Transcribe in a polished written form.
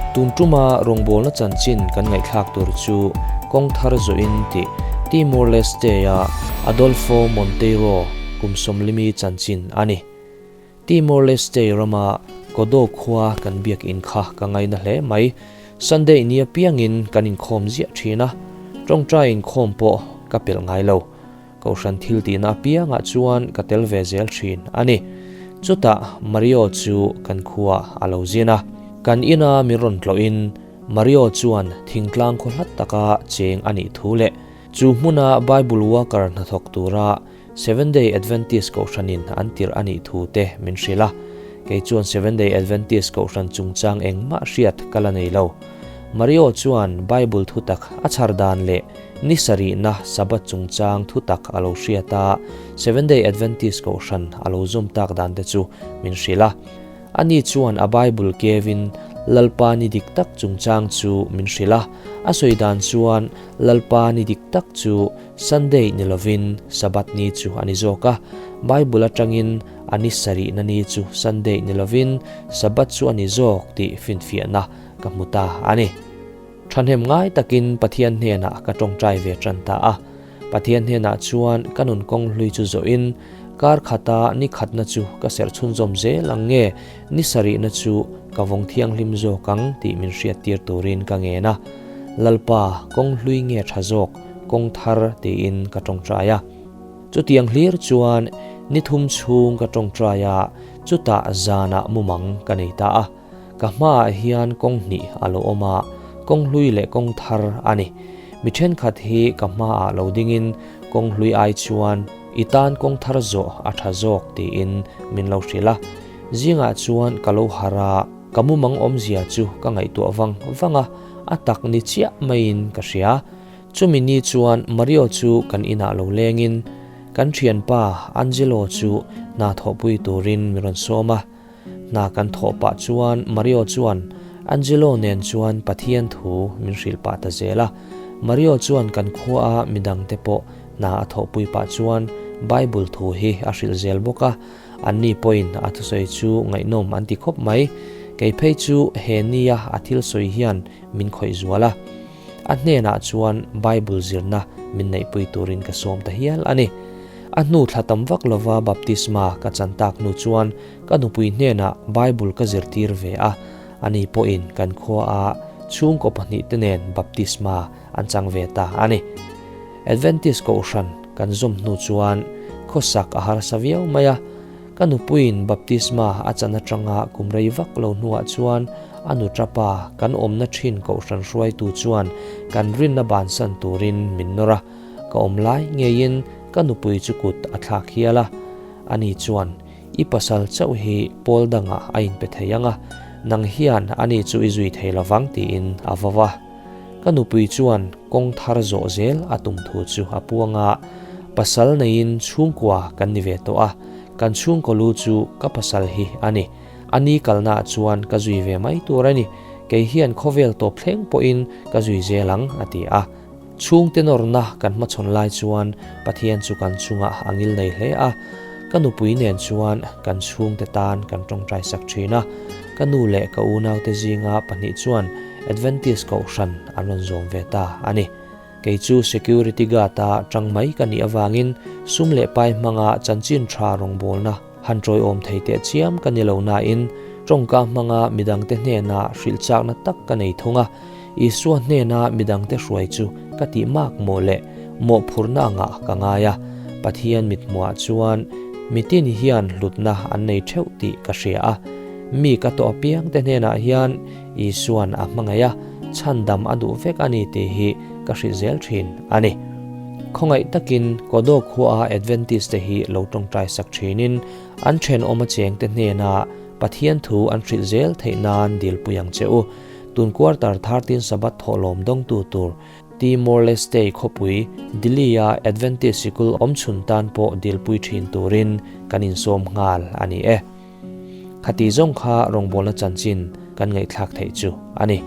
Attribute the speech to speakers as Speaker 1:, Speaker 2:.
Speaker 1: Tun tuma rawngbawlna chanchin kan ngaihthlak tur chu kawng thar zawhin tih Timor-Leste-a Adolfo Monteiro kum sawmlimi chanchin a ni. Timor-Leste rama Kodo khua kan biakinn kha ka ngaina hle mai. Sunday ni apiangin kan inkhawm ziah thin a, tawngtai inkhawm pawh ka pelh ngai lo. Kohhran thil tihna apiangah chuan ka tel ve zel thin a ni. Chutah Mario chu kan khuaah a lo zin a. Kan ina min rawn tlawhin Mario chuan thingtlang khaw hlat taka cheng a nih thu leh chu hmuna Bible worker hnathawk tura Seventh Day Adventist Kohhranin an tirh a nih thu te min hrilh a. Kei chuan Seventh Day Adventist Kohhran chungchang engmah hriat ka la nei lo. Mario chuan Bible thutak a chhar dan leh ni sarihna Sabbath chungchang thutak a lo hriat a, Seventh Day Adventist Kohhran a lo zawm tak dan te chu min hrilh a. Ani chuan a Bible kevin Lalpa ni dik tak chungchang chu min hrilh a. A sawi dan chuan Lalpa ni dik tak chu Sunday ni lovin Sabbath ni chu a ni zawk a, Bible atangin a ni sarihna ni chu Sunday ni lovin Sabbath chu a ni zawk tih finfiahna ka hmu ta a ni. Thahnem ngai takin Pathian hnenah ka tawngtai ve tan ta a. Pathian hnenah chuan ka nun kawng hlui chu zawhin kar khata ni khatna chu ka serh chhunzawm zel ang nge ni sarihna chu ka vawng thianghlim zawk ang tih min hriattir turin ka ngen a. Lalpa, kawng hlui nge tha zawk? Kawng thar tiin ka tawngtai a. Chutiang hlir chuan ni thum chhung ka tawngtai a, chutah zanah mumang ka nei ta a. Ka hmaah hian kawng hnih a lo awm a, kawng hlui leh kawng thar a ni. Mi thenkhat hi ka hmaah lo dingin kawng hlui ai chuan i tan kawng thar zawh a tha zawk tiin min lo hrilh a. Zingah chuan ka lo harh a, ka mumang awmzia chu ka ngaihtuah vang vang a, a tak ni chiah maiin ka hria. Chumi ni chuan Mario chu kan inah lo lengin kan thianpa Angelo chu hna thawhpui turin min rawn sawm a. Hna kan thawh pah chuan Mario chuan Angelo nen chuan Pathian thu min hrilh pah ta zel a. Mario chuan kan khuaa midangte pawh hna a thawhpui pah chuan Bible thu hi a hrilh zel bawk a. Anni pawhin a thusawi chu ngaihnawm an ti khawp mai. Kei phei chu he nia a thil sawi hian min khawih zual a. A hnenah chuan Bible zirna min neihpui turin ka sawm ta hial a ni. A hnu thla tam vak lova baptisma ka chan tak hnu chuan ka nupui hnenah Bible ka zirtir ve a, ani pawhin kan khuaa chhungkaw pahnihte nen baptisma an chang ve ta a ni. Adventist Kohhran kan zawm hnu chuan khawsak a harsa viau mai a. Ka nupuiin baptisma a chan atanga kum rei vak lo hnuah chuan a nu tapa kan awmna thin kohhran hruaitu chuan kan rinna bansan turin min nawr a, ka awm lai ngeiin ka nupui chu kut a thlak hial a. Ani chuan, I pasal chauh hi pawl dangah a inpe thei ang a, nang hian ani chu i zui thei lovang tiin a vau a. Ka nupui chuan kawng thar zawh zel a tum thu chu a puang a, pasal neiin chhungkua kan ni ve tawh a, kan chhungkaw lu chu ka pasal hi a ni. A ni kalnaah chuan ka zui ve mai tur a ni, kei hian khawvel tawp thleng pawhin ka zui zel ang, a ti a. Chhungte nawrna kan hmachhawn lai chuan Pathian chu kan chungah a ngil nei hle a, ka nupui nen chuan kan chhungte tan kan tawngtai sak thin a, ka nu leh ka unaute zinga pahnih chuan Adventist Kohhran an rawn zawm ve ta a ni. Kei chu security guard-a tang mai ka nih avangin sum leh pai hmanga chanchin tha rawngbawlna han tawiawm thei teh chiam ka ni lo nain tawngka hmanga midangte hnena hrilh chakna tak ka nei thung a, Isua hnena midangte hruai chu ka tih mak mawh leh mawhphurhna angah ka ngai a, Pathian mithmuhah chuan mitin hian hlutna an nei theuh tih ka hria a, mi ka tawh apiangte hnenah hian Isuan a hmangaih a, chhandam a duh vek a ni tih hi ka hrilh zel thin a ni. Khawngaih takin Kodo khuaa Adventist te hi lo tawngtai sak thinin an thenawm a chengte hnena Pathian thu an hrilh zel theih nan dilpui ang che u. Tun quarter 13 Sabbath thawhlawm dawngtu tur Timor-Leste khawpui Dili-a Adventist sikul awmchhun tan pawh dilpui thin turin kan insawm nghal a ni e. Khati zawng kha rawngbawlna chanchin kan ngaihthlak theih chu a ni.